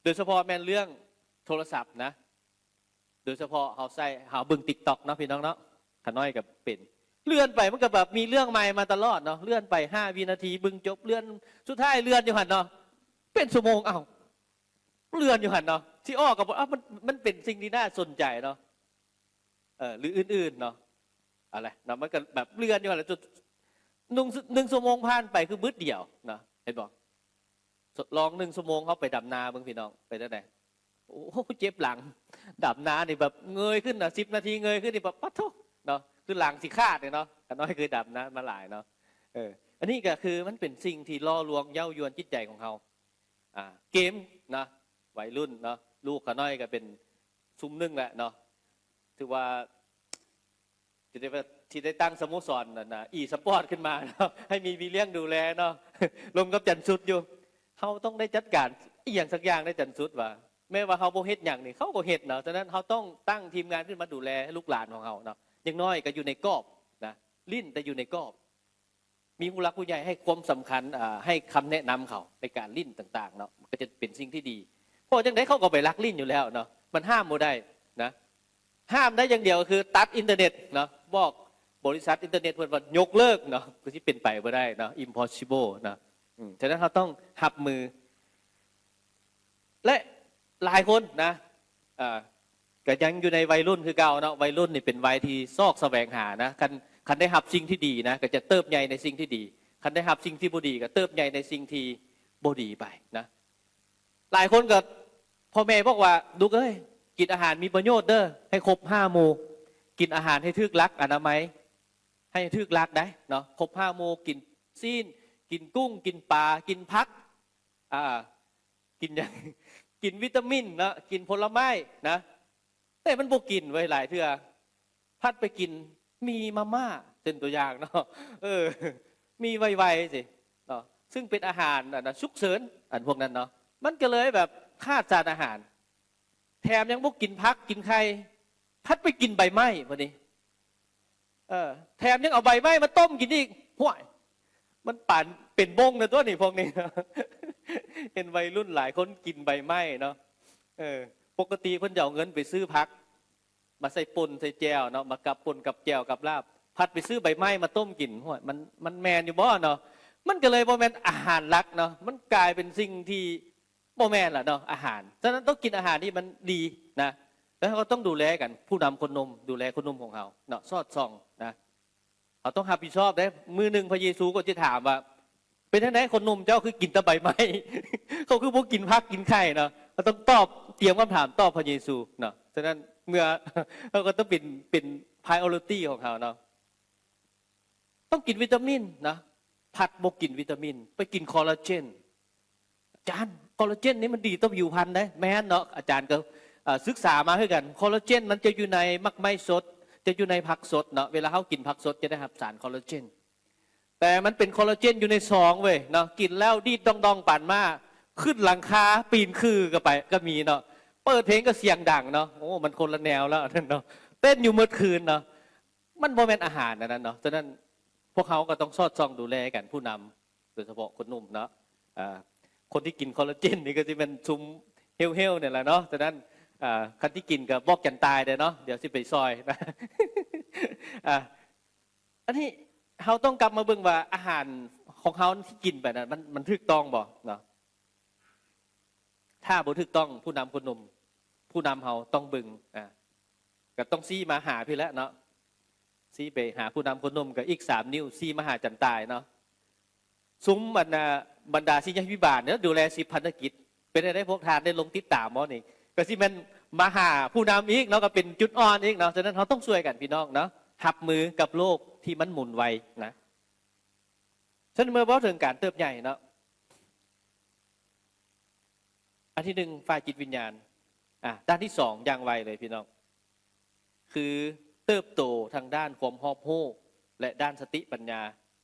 ໂດຍສະເພາະແມ່ນເລື່ອງໂທລະສັບນະ. ໂດຍສະເພາະເຮົາໃຊ້ ເຮົາເບິ່ງ TikTok ເນາະ ພີ່ນ້ອງເນາະ, ຂະນ້ອຍກໍເປັນ. ເລື່ອນໄປມັນກໍແບບມີເລື່ອງໃໝ່ມາຕະຫຼອດເນາະ, ເລື່ອນໄປຫ້າວິນາທີເບິ່ງຈົບ ເລື່ອນ ສຸດທ້າຍເລື່ອນຢູ່ຫັ້ນເນາະ ເປັນຊົ່ວໂມງ. ເອົ້າ ເລື່ອນຢູ່ຫັ້ນເນາະ, ຊິອອກກໍບໍ່ ເອົ້າ ມັນ ມັນເປັນສິ່ງທີ່ໜ້າສົນໃຈເນາະ ເອີ ຫຼື ອື່ນໆເນາະ ອະໄລເນາະ, ມັນກໍແບບເລື່ອນຢູ່ຫັ້ນແຫຼະ ຈົນໜຶ່ງ ໜຶ່ງຊົ່ວໂມງຜ່ານໄປຄືບຶດດຽວເນາະ. ເຫັນບໍ່? ລອງໜຶ່ງຊົ່ວໂມງເຮົາໄປດຳນາເບິ່ງ ພີ່ນ້ອງ ເປັນຈັ່ງໃດ? ໂອ້ ເຈັບຫຼັງ. ດຳນານີ້ແບບເງີຍຂຶ້ນນະ ສິບນາທີເງີຍຂຶ້ນນີ້ແບບ ປະໂທ້ ເນາະ, ຄືຫຼັງຊິຂາດເລີຍເນາະ. ຂະນ້ອຍເຄີຍດຳນາມາຫຼາຍເນາະ. ເອີ ອັນນີ້ກໍຄືມັນເປັນສິ່ງທີ່ຫຼໍ່ລວງເຍົາຢວນຈິດໃຈຂອງເຮົາ. ອ່າ ເກມເນາະ ໄວລຸ້ນເນາະ, ລູກຂະນ້ອຍກໍເປັນຊຸມໜຶ່ງແຫຼະເນາະ, ຖືວ່າ ທີ່ໄດ້ ທີ່ໄດ້ຕັ້ງສະໂມສອນນັ້ນນະ ອີສະປອດຂຶ້ນມາເນາະ ໃຫ້ມີພີ່ລ້ຽງດູແລເນາະ, ລົມກັບຈັນສຸດຢູ່. ເຮົາຕ້ອງໄດ້ຈັດການອີ່ຫຍັງສັກຢ່າງໃນຈັນສຸດວ່າ ແມ້ວ່າເຮົາບໍ່ເຮັດຫຍັງນີ້ ເຂົາກໍເຮັດເນາະ. ສະນັ້ນເຮົາຕ້ອງຕັ້ງທີມງານຂຶ້ນມາດູແລລູກຫຼານຂອງເຮົາເນາະ, ຢ່າງໜ້ອຍກໍຢູ່ໃນກອບນະ, ຫຼິ້ນແຕ່ຢູ່ໃນກອບ. ມີຜູ້ຫຼັກຜູ້ໃຫຍ່ໃຫ້ຄວາມສຳຄັນ ເອີ ໃຫ້ຄຳແນະນຳເຂົາໃນການຫຼິ້ນຕ່າງໆເນາະ, ມັນກໍຈະເປັນສິ່ງທີ່ດີ. ເພາະຈັ່ງໃດເຂົາກໍໄປລັກຫຼິ້ນຢູ່ແລ້ວເນາະ, ມັນຫ້າມບໍ່ໄດ້ນະ. ຫ້າມໄດ້ຢ່າງດຽວກໍຄືຕັດອິນເຕີເນັດເນາະ, ບອກບໍລິສັດອິນເຕີເນັດເພິ່ນວ່າຍົກເລີກເນາະ, ຄືຊິເປັນໄປບໍ່ໄດ້ເນາະ, impossible ເນາະ. ອືມ ສະນັ້ນເຮົາຕ້ອງຮັບມື ແລະ ຫຼາຍຄົນນະ ເອີ ກໍຍັງຢູ່ໃນໄວລຸ້ນຄືເກົ່າເນາະ. ໄວລຸ້ນນີ້ເປັນໄວທີ່ຊອກສະແຫວງຫານະ. ຄັນ ຄັນໄດ້ຮັບສິ່ງທີ່ດີນະ ກໍຈະເຕີບໃຫຍ່ໃນສິ່ງທີ່ດີ. ຄັນໄດ້ຮັບສິ່ງທີ່ບໍ່ດີ ກໍເຕີບໃຫຍ່ໃນສິ່ງທີ່ບໍ່ດີໄປນະ. ຫຼາຍຄົນກໍ ພໍ່ແມ່ບອກວ່າ ລູກເອີຍ ກິນອາຫານມີປະໂຫຍດເດີ ໃຫ້ຄົບຫ້າໝູ່ ກິນອາຫານໃຫ້ຖືກຫຼັກອະນາໄມ ໃຫ້ຖືກຫຼັກໄດ໋ເນາະ. ຄົບຫ້າໝູ່ ກິນຊີ້ນ ກິນກຸ້ງ ກິນປາ ກິນຜັກ ອ່າ ກິນຫຍັງ ກິນວິຕາມິນເນາະ ກິນຜົນລະໄມ້ນະ. ແຕ່ມັນບໍ່ກິນເວີຍ ຫຼາຍເທື່ອພັດໄປກິນໝີ່ມາມ່າ ເປັນຕົວຢ່າງເນາະ. ເອີ ໝີ່ໄວໆ ຊີ້ເນາະ ຊຶ່ງເປັນອາຫານອັນນ່າສຸກເສີນ ອັນພວກນັ້ນເນາະ. ມັນກໍເລີຍແບບຂາດສານອາຫານ ແຖມຍັງບໍ່ກິນຜັກກິນໄຂ່ ພັດໄປກິນໃບໄມ້ບັດນີ້. ເອີ ແຖມຍັງເອົາໃບໄມ້ມາຕົ້ມກິນອີກ. ຫ້ວຍ ມັນປານເປັນບົ້ງນະຕົວນີ້ພວກນີ້. ເຫັນໄວລຸ້ນຫຼາຍຄົນກິນໃບໄມ້ເນາະ. ເອີ ປົກກະຕິເພິ່ນຈະເອົາເງິນໄປຊື້ຜັກ ມາໃສ່ປົ່ນໃສ່ແຈ່ວເນາະ ມາກັບປົ່ນກັບແຈ່ວກັບລາບ ພັດໄປຊື້ໃບໄມ້ມາຕົ້ມກິນ. ຫ້ວຍ ມັນ ມັນແມ່ນຢູ່ບໍ່ເນາະ? ມັນກໍເລີຍບໍ່ແມ່ນອາຫານຫຼັກເນາະ ມັນກາຍເປັນສິ່ງທີ່ບໍ່ແມ່ນລະເນາະ ອາຫານ. ສະນັ້ນຕ້ອງກິນອາຫານທີ່ມັນດີນະ ແລ້ວເຮົາກໍຕ້ອງດູແລກັນ ຜູ້ນຳຄົນໜຸ່ມ ດູແລຄົນໜຸ່ມຂອງເຮົາເນາະ ສອດສ່ອງນະ. ເຮົາຕ້ອງຮັບຜິດຊອບເດ້. ມື້ໜຶ່ງພະເຢຊູກໍຈະຖາມວ່າ ເປັນຈັ່ງໃດຄົນໜຸ່ມເຈົ້າຄືກິນແຕ່ໃບໄມ້ ເຂົາຄືບໍ່ກິນຜັກກິນໄຂ່ເນາະ. ເຮົາຕ້ອງຕອບ ຕຽມຄຳຖາມຕອບພະເຢຊູເນາະ. ສະນັ້ນເມື່ອ ເຮົາກໍຕ້ອງເປັນ ເປັນ priority ຂອງເຮົາເນາະ. ຕ້ອງກິນວິຕາມິນນະ ພັດບໍ່ກິນວິຕາມິນ ໄປກິນຄໍລາເຈນ. ອາຈານ ຄໍລາເຈນນີ້ມັນດີຕໍ່ຜິວພັນເດ້. ແມ່ນເນາະ ອາຈານກໍ ເອີ ສຶກສາມາຄືກັນ. ຄໍລາເຈນມັນຈະຢູ່ໃນໝາກໄມ້ສົດ ຈະຢູ່ໃນຜັກສົດເນາະ. ເວລາເຮົາກິນຜັກສົດຈະໄດ້ຮັບສານຄໍລາເຈນ ແຕ່ມັນເປັນຄໍລາເຈນຢູ່ໃນຊອງເວີຍເນາະ. ກິນແລ້ວດີດດອງໆ ປານມ້າ ຂຶ້ນຫຼັງຄາປີນຄືກໍໄປ ກໍມີເນາະ. ເປີດເພງກໍສຽງດັງເນາະ. ໂອ້ ມັນຄົນລະແນວແລ້ວນັ້ນເນາະ ເຕັ້ນຢູ່ໝົດຄືນເນາະ. ມັນບໍ່ແມ່ນອາຫານອັນນັ້ນເນາະ. ສະນັ້ນພວກເຮົາກໍຕ້ອງສອດສ່ອງດູແລກັນ ຜູ້ນຳ ໂດຍສະເພາະຄົນໜຸ່ມເນາະ. ອ່າ ຄົນທີ່ກິນຄໍລາເຈນນີ້ກໍຊິແມ່ນຊຸມເຮວໆ ນີ້ແຫຼະເນາະ. ສະນັ້ນ ອ່າ ຄັນທີ່ກິນກໍບອກຈັນຕາຍເດ້ເນາະ ດຽວຊິໄປຊ່ອຍນະ. ອ່າ ອັນນີ້ເຮົາຕ້ອງກັບມາເບິ່ງວ່າອາຫານຂອງເຮົາທີ່ກິນໄປນັ້ນ ມັນ ມັນຖືກຕ້ອງບໍ່ເນາະ. ຖ້າບໍ່ຖືກຕ້ອງ ຜູ້ນຳຄົນໜຸ່ມ ຜູ້ນຳເຮົາຕ້ອງເບິ່ງ ອ່າ ກໍຕ້ອງຊີ້ມາຫາພີ້ແຫຼະເນາະ. ຊີ້ໄປຫາຜູ້ນຳຄົນໜຸ່ມ ກໍອີກສາມນິ້ວຊີ້ມາຫາຈັນຕາຍເນາະ. ຊຸມອັນນ່າ ບັນດາສິດຍາພິບານເນາະ ດູແລສິບພັນທະກິດ ເປັນຈັ່ງໃດ ພວກທ່ານໄດ້ລົງຕິດຕາມບໍ່ນີ້? ກໍຊິແມ່ນມາຫາຜູ້ນຳອີກເນາະ ກໍເປັນຈຸດອ່ອນອີກເນາະ. ສະນັ້ນເຮົາຕ້ອງຊ່ວຍກັນພີ່ນ້ອງເນາະ ຮັບມືກັບໂລກທີ່ມັນໝູນໄວນະ. ສະນັ້ນເມື່ອເວົ້າເຖິງການເຕີບໃຫຍ່ເນາະ ອັນທີໜຶ່ງ ຝ່າຍຈິດວິນຍານ. ອ່າ ດ້ານທີສອງ ຢ່າງໄວເລີຍພີ່ນ້ອງ ຄືເຕີບໂຕທາງດ້ານຄວາມຮອບຮູ້ ແລະ ດ້ານສະຕິປັນຍາ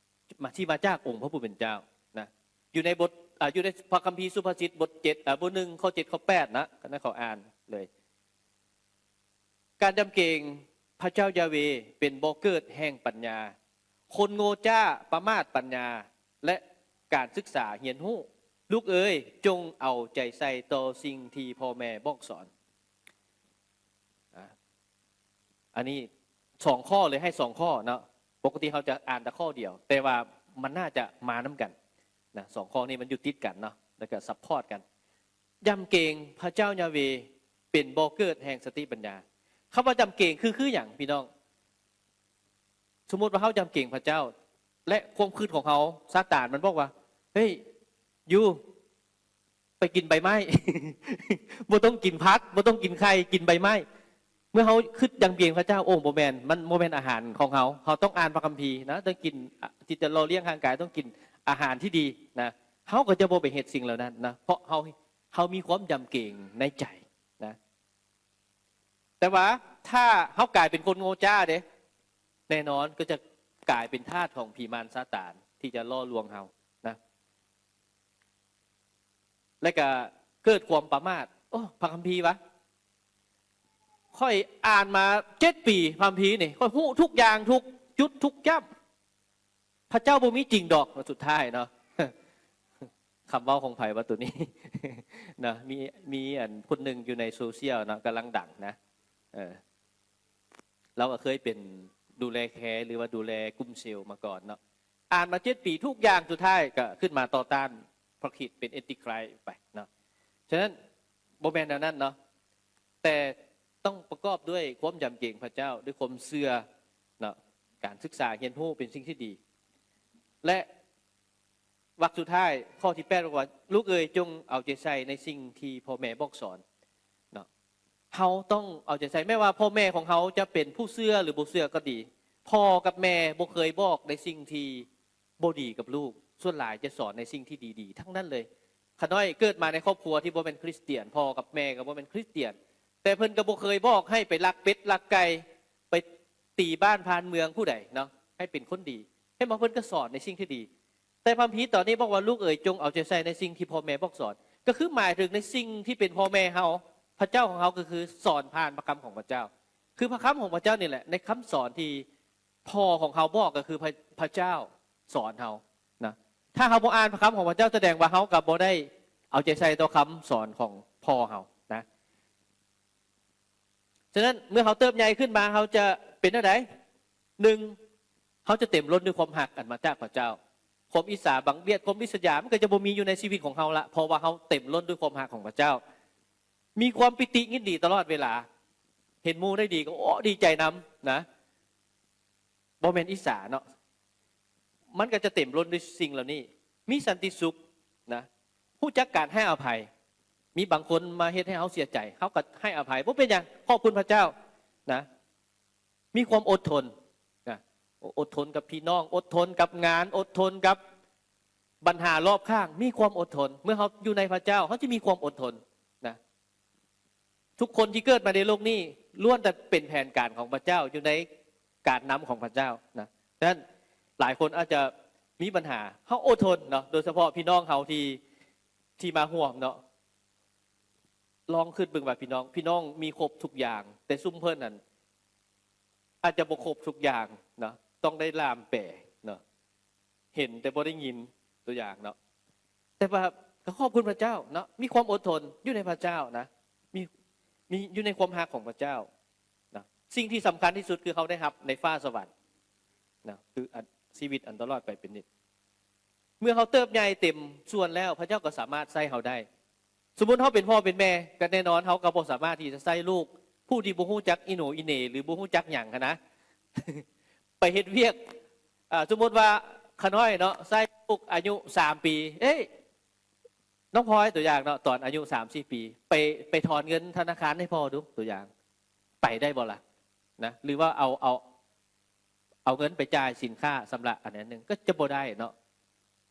ມາ ທີ່ມາຈາກອົງພະຜູ້ເປັນເຈົ້ານະ. ຢູ່ໃນບົດ ອ່າ ຢູ່ໃນພະຄຳພີສຸພາສິດບົດເຈັດ ອ່າ ບົດໜຶ່ງ ຂໍ້ເຈັດ ຂໍ້ແປດນະ ຄັນນັ້ນເຂົາອ່ານເລີຍ. ການຢຳເກງພະເຈົ້າຢາເວເປັນບໍ່ເກີດແຫ່ງປັນຍາ. ຄົນໂງ່ຈ້າປະໝາດປັນຍາ ແລະ ການສຶກສາຮຽນຮູ້. ລູກເອີຍ, ຈົ່ງເອົາໃຈໃສ່ຕໍ່ສິ່ງທີ່ພໍ່ແມ່ບອກສອນ. ອາ ອັນນີ້ສອງຂໍ້ເລີຍ, ໃຫ້ສອງຂໍ້ເນາະ. ປົກກະຕິເຮົາຈະອ່ານແຕ່ຂໍ້ດຽວ, ແຕ່ວ່າມັນໜ້າຈະມານຳກັນນະ. ສອງຂໍ້ນີ້ມັນຢູ່ຕິດກັນເນາະ, ແລ້ວກໍຊັບພອດກັນ. ຢຳເກງພະເຈົ້າຢາເວເປັນບໍ່ເກີດແຫ່ງສະຕິປັນຍາ. ຄຳວ່າຢຳເກງຄື ຄືຫຍັງພີ່ນ້ອງ? ສົມມຸດວ່າເຮົາຢຳເກງພະເຈົ້າ ແລະ ຄວາມຄິດຂອງເຮົາ ຊາຕານມັນບອກວ່າ ເຮີ້ຍ ຢູ່ ໄປກິນໃບໄມ້ ບໍ່ຕ້ອງກິນຜັກ ບໍ່ຕ້ອງກິນໄຂ່ ກິນໃບໄມ້. ເມື່ອເຮົາຄິດຢຳເກງພະເຈົ້າ ໂອ້ ບໍ່ແມ່ນ ມັນບໍ່ແມ່ນອາຫານຂອງເຮົາ. ເຮົາຕ້ອງອ່ານພະຄຳພີນະ, ຕ້ອງກິນ ອາ ທີ່ຈະຫຼໍ່ລ້ຽງຮ່າງກາຍ ຕ້ອງກິນອາຫານທີ່ດີນະ. ເຮົາກໍຈະບໍ່ໄປເຮັດສິ່ງເຫຼົ່ານັ້ນນະ, ເພາະເຮົາ ເຮົາມີຄວາມຢຳເກງໃນໃຈນະ. ແຕ່ວ່າຖ້າເຮົາກາຍເປັນຄົນໂງ່ຈ້າເດ້, ແນ່ນອນກໍຈະກາຍເປັນທາດຂອງຜີມານຊາຕານທີ່ຈະຫຼໍ່ລວງເຮົານະ. ແລະກະເກີດຄວາມປະໝາດ. ໂອ້ ພະຄຳພີວະ? ຂ້ອຍອ່ານມາເຈັດປີພະຄຳພີນີ້, ຂ້ອຍຮູ້ທຸກຢ່າງ ທຸກຈຸດ ທຸກຈ້ຳ. ພະເຈົ້າບໍ່ມີຈິງດອກ ສຸດທ້າຍເນາະ. ຄຳເວົ້າຂອງໃຜວະໂຕນີ້ເນາະ? ມີ ມີອັນຄົນໜຶ່ງຢູ່ໃນໂຊຊຽວເນາະ ກຳລັງດັງນະ. ເອີ ລາວກໍເຄີຍເປັນດູແລແຄ ຫຼືວ່າດູແລກຸ່ມເຊວມາກ່ອນເນາະ. ອ່ານມາເຈັດປີທຸກຢ່າງ ສຸດທ້າຍກໍຂຶ້ນມາຕໍ່ຕ້ານພະຄຣິດ ເປັນແອນຕິຄຣາຍໄປເນາະ. ສະນັ້ນບໍ່ແມ່ນແນວນັ້ນເນາະ, ແຕ່ ຕ້ອງປະກອບດ້ວຍຄວາມຢຳເກງພະເຈົ້າ, ດ້ວຍຄວາມເຊື່ອເນາະ, ການສຶກສາຮຽນຮູ້ເປັນສິ່ງທີ່ດີ. ແລະ ວັກສຸດທ້າຍ ຂໍ້ທີແປດ ບອກວ່າ ລູກເອີຍ ຈົ່ງເອົາໃຈໃສ່ໃນສິ່ງທີ່ພໍ່ແມ່ບອກສອນເນາະ. ເຮົາຕ້ອງເອົາໃຈໃສ່, ແມ້ວ່າພໍ່ແມ່ຂອງເຮົາຈະເປັນຜູ້ເຊື່ອ ຫຼື ບໍ່ເຊື່ອກໍດີ, ພໍ່ກັບແມ່ບໍ່ເຄີຍບອກໃນສິ່ງທີ່ບໍ່ດີກັບລູກ, ສ່ວນຫຼາຍຈະສອນໃນສິ່ງທີ່ດີໆ ທັງນັ້ນເລີຍ. ຂ້ານ້ອຍເກີດມາໃນຄອບຄົວທີ່ບໍ່ແມ່ນຄຣິສຕຽນ, ພໍ່ກັບແມ່ກໍບໍ່ແມ່ນຄຣິສຕຽນ, ແຕ່ເພິ່ນກໍບໍ່ເຄີຍບອກໃຫ້ໄປລັກເປັດລັກໄກ່, ໄປຕີບ້ານຜ່ານເມືອງຜູ້ໃດເນາະ, ໃຫ້ເປັນຄົນດີ. ເຫັນບໍ່? ເພິ່ນກໍສອນໃນສິ່ງທີ່ດີ. ແຕ່ພະຄຳພີຕອນນີ້ບອກວ່າ ລູກເອີຍ ຈົ່ງເອົາໃຈໃສ່ໃນສິ່ງທີ່ພໍ່ແມ່ບອກສອນ, ກໍຄືໝາຍເຖິງໃນສິ່ງທີ່ເປັນພໍ່ແມ່ເຮົາ, ພະເຈົ້າຂອງເຮົາ ກໍຄືສອນຜ່ານພະຄຳຂອງພະເຈົ້າ. ຄືພະຄຳຂອງພະເຈົ້ານີ້ແຫຼະ, ໃນຄຳສອນທີ່ພໍ່ຂອງເຮົາບອກ ກໍຄືພະ ພະເຈົ້າສອນເຮົານະ. ຖ້າເຮົາບໍ່ອ່ານພະຄຳຂອງພະເຈົ້າ ສະແດງວ່າເຮົາກໍບໍ່ໄດ້ເອົາໃຈໃສ່ຕໍ່ຄຳສອນຂອງພໍ່ເຮົານະ. ສະນັ້ນເມື່ອເຮົາເຕີບໃຫຍ່ຂຶ້ນມາ ເຮົາຈະເປັນແນວໃດ? ໜຶ່ງ, ເຮົາຈະເຕັມລົ້ນດ້ວຍຄວາມຮັກອັນມາຈາກພະເຈົ້າ. ຄວາມອິດສາບັງບຽດ, ຄວາມລິດສະຫຍາ ມັນກໍຈະບໍ່ມີຢູ່ໃນຊີວິດຂອງເຮົາລະ, ເພາະວ່າເຮົາເຕັມລົ້ນດ້ວຍຄວາມຮັກຂອງພະເຈົ້າ. ມີຄວາມປີຕິຍິນດີຕະຫຼອດເວລາ, ເຫັນໝູ່ໄດ້ດີກໍ ໂອ້ ດີໃຈນຳນະ. ບໍ່ແມ່ນອິດສາເນາະ, ມັນກໍຈະເຕັມລົ້ນດ້ວຍສິ່ງເຫຼົ່ານີ້. ມີສັນຕິສຸກນະ, ຮູ້ຈັກການໃຫ້ອະໄພ. ມີບາງຄົນມາເຮັດໃຫ້ເຮົາເສຍໃຈ, ເຮົາກໍໃຫ້ອະໄພ, ບໍ່ເປັນຫຍັງ, ຂອບຄຸນພະເຈົ້ານະ. ມີຄວາມອົດທົນນະ, ອົດທົນກັບພີ່ນ້ອງ, ອົດທົນກັບງານ, ອົດທົນກັບບັນຫາລອບຂ້າງ, ມີຄວາມອົດທົນ. ເມື່ອເຮົາຢູ່ໃນພະເຈົ້າ, ເຮົາຈະມີຄວາມອົດທົນນະ. ທຸກຄົນທີ່ເກີດມາໃນໂລກນີ້ ລ້ວນແຕ່ເປັນແຜນການຂອງພະເຈົ້າ, ຢູ່ໃນການນຳຂອງພະເຈົ້ານະ. ສະນັ້ນ ຫຼາຍຄົນອາດຈະມີບັນຫາ. ເຮົາອົດທົນເນາະ, ໂດຍສະເພາະພີ່ນ້ອງເຮົາທີ່ ທີ່ມາຮ່ວມເນາະ. ລອງຄິດເບິ່ງວ່າພີ່ນ້ອງ, ພີ່ນ້ອງມີຄົບທຸກຢ່າງ, ແຕ່ຊຸມເພິ່ນນັ້ນອາດຈະບໍ່ຄົບທຸກຢ່າງເນາະ, ຕ້ອງໄດ້ລ່າມແປເນາະ. ເຫັນແຕ່ບໍ່ໄດ້ຍິນ, ຕົວຢ່າງເນາະ. ແຕ່ວ່າກໍຂອບຄຸນພະເຈົ້າເນາະ, ມີຄວາມອົດທົນຢູ່ໃນພະເຈົ້ານະ, ມີ ມີຢູ່ໃນຄວາມຮັກຂອງພະເຈົ້ານະ. ສິ່ງທີ່ສຳຄັນທີ່ສຸດຄືເຮົາໄດ້ຮັບໃນຟ້າສະຫວັນນະ, ຄືອັນ ຊີວິດອັນຕະຫຼອດໄປເປັນນິດ. ເມື່ອເຮົາເຕີບໃຫຍ່ເຕັມສ່ວນແລ້ວ, ພະເຈົ້າກໍສາມາດໃຊ້ເຮົາໄດ້. ສົມມຸດເຮົາເປັນພໍ່ເປັນແມ່, ກໍແນ່ນອນເຮົາກໍບໍ່ສາມາດທີ່ຈະໃຊ້ລູກຜູ້ທີ່ບໍ່ຮູ້ຈັກອີໂໜອີເໜ ຫຼື ບໍ່ຮູ້ຈັກຫຍັງຫັ້ນນະ ໄປເຮັດວຽກ. ອາ ສົມມຸດວ່າຂ້ານ້ອຍເນາະ, ໃຊ້ລູກອາຍຸສາມປີ, ເອີຍ ນ້ອງພອຍ ຕົວຢ່າງເນາະ, ຕອນອາຍຸສາມສີ່ປີ ໄປ ໄປຖອນເງິນທະນາຄານໃຫ້ພໍ່ດູ, ຕົວຢ່າງ ໄປໄດ້ບໍ່ລະນະ? ຫຼືວ່າເອົາ ເອົາ ເອົາເງິນໄປຈ່າຍສິນຄ້າຊຳລະອັນນັ້ນໜຶ່ງ ກໍຈະບໍ່ໄດ້ເນາະ.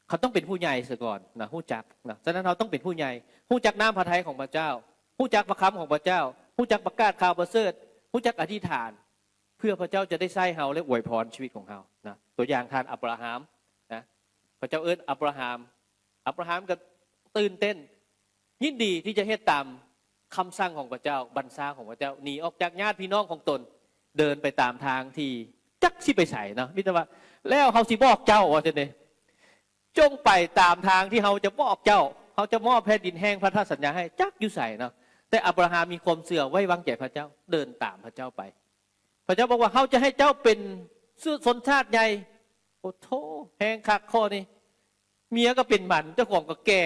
ເຂົາຕ້ອງເປັນຜູ້ໃຫຍ່ຊະກ່ອນນະ, ຮູ້ຈັກນະ. ສະນັ້ນເຮົາຕ້ອງເປັນຜູ້ໃຫຍ່, ຮູ້ຈັກນ້ຳພະໄທຂອງພະເຈົ້າ, ຮູ້ຈັກພະຄຳຂອງພະເຈົ້າ, ຮູ້ຈັກປະກາດຂ່າວປະເສີດ, ຮູ້ຈັກອະທິຖານ ເພື່ອພະເຈົ້າຈະໄດ້ໃຊ້ເຮົາ ແລະ ອວຍພອນຊີວິດຂອງເຮົານະ. ຕົວຢ່າງທ່ານອັບຣາຮາມນະ, ພະເຈົ້າເອີ້ນອັບຣາຮາມ, ອັບຣາຮາມກໍຕື່ນເຕັ້ນ ຍິນດີທີ່ຈະເຮັດຕາມຄຳສັ່ງຂອງພະເຈົ້າ, ບັນຊາຂອງພະເຈົ້າ, ໜີອອກຈາກຍາດພີ່ນ້ອງຂອງຕົນ, ເດີນໄປຕາມທາງທີ່ຈັກຊິໄປໃສເນາະ, ມີແຕ່ວ່າ ແລ້ວເຮົາຊິບອກເຈົ້າ ວ່າຊັ້ນເດ, ຈົ່ງໄປຕາມທາງທີ່ເຮົາຈະບອກເຈົ້າ, ເຮົາຈະມອບແຜ່ນດິນແຫ່ງພັນທະສັນຍາໃຫ້, ຈັກຢູ່ໃສເນາະ. ແຕ່ອັບຣາຮາມມີຄວາມເຊື່ອ, ໄວ້ວາງໃຈພະເຈົ້າ, ເດີນຕາມພະເຈົ້າໄປ. ພະເຈົ້າບອກວ່າ ເຮົາຈະໃຫ້ເຈົ້າເປັນຊົນຊາດໃຫຍ່. ໂອ້ໂທ ແຮງຄັກຂໍ້ນີ້, ເມຍກໍເປັນໝັນ, ເຈົ້າຂອງກໍແກ່,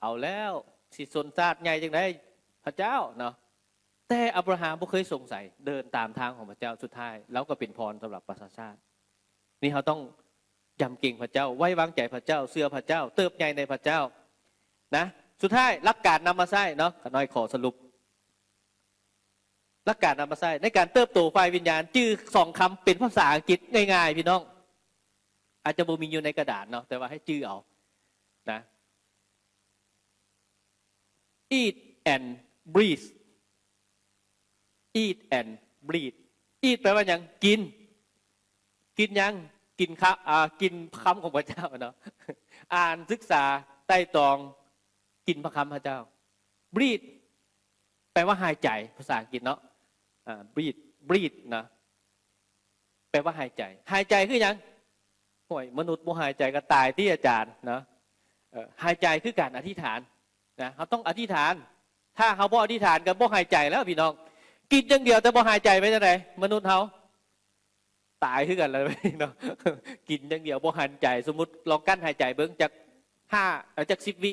ເອົາແລ້ວ ຊິຊົນຊາດໃຫຍ່ຈັ່ງໃດ ພະເຈົ້າເນາະ. ແຕ່ອັບຣາຮາມບໍ່ເຄີຍສົງໄສ, ເດີນຕາມທາງຂອງພະເຈົ້າ, ສຸດທ້າຍລາວກໍເປັນພອນສຳລັບປະຊາຊາດ. ນີ້ເຮົາຕ້ອງຢຳເກງພະເຈົ້າ, ໄວ້ວາງໃຈພະເຈົ້າ, ເຊື່ອພະເຈົ້າ, ເຕີບໃຫຍ່ໃນພະເຈົ້ານະ. ສຸດທ້າຍ ຫຼັກການນຳມາໃຊ້ເນາະ, ຂ້ານ້ອຍຂໍສະຫຼຸບ ຫຼັກການນຳມາໃຊ້ໃນການເຕີບໂຕຝ່າຍວິນຍານ, ຈື່ສອງຄຳເປັນພາສາອັງກິດງ່າຍໆ ພີ່ນ້ອງ, ອາດຈະບໍ່ມີຢູ່ໃນກະດານເນາະ, ແຕ່ວ່າໃຫ້ຈື່ເອົານະ. Eat and breathe. Eat and breathe. Eat ແປວ່າຫຍັງ? ກິນ. ກິນຫຍັງ? ກິນຄະ ອ່າ ກິນຄຳຂອງພະເຈົ້າເນາະ. ອ່ານ, ສຶກສາ, ໄຕ່ຕອງ, ກິນພະຄຳພະເຈົ້າ. Breathe ແປວ່າຫາຍໃຈ, ພາສາອັງກິດເນາະ. ອ່າ breathe, breathe ນະ ແປວ່າຫາຍໃຈ. ຫາຍໃຈຄືຫຍັງ? ໂອ້ຍ ມະນຸດບໍ່ຫາຍໃຈກໍຕາຍຕິອາຈານເນາະ. ເອີ ຫາຍໃຈຄືການອະທິຖານນະ, ເຮົາຕ້ອງອະທິຖານ. ຖ້າເຮົາບໍ່ອະທິຖານກໍບໍ່ຫາຍໃຈແລ້ວ ພີ່ນ້ອງ. ກິນຢ່າງດຽວແຕ່ບໍ່ຫາຍໃຈ ເປັນຈັ່ງໃດ? ມະນຸດເຮົາ ຕາຍຄືກັນແລ້ວເນາະ, ກິນຢ່າງດຽວບໍ່ຫັນໃຈ. ສົມມຸດລອງກັ້ນຫາຍໃຈເບິ່ງຈັກຫ້າ ເອີ ຈັກສິບວິ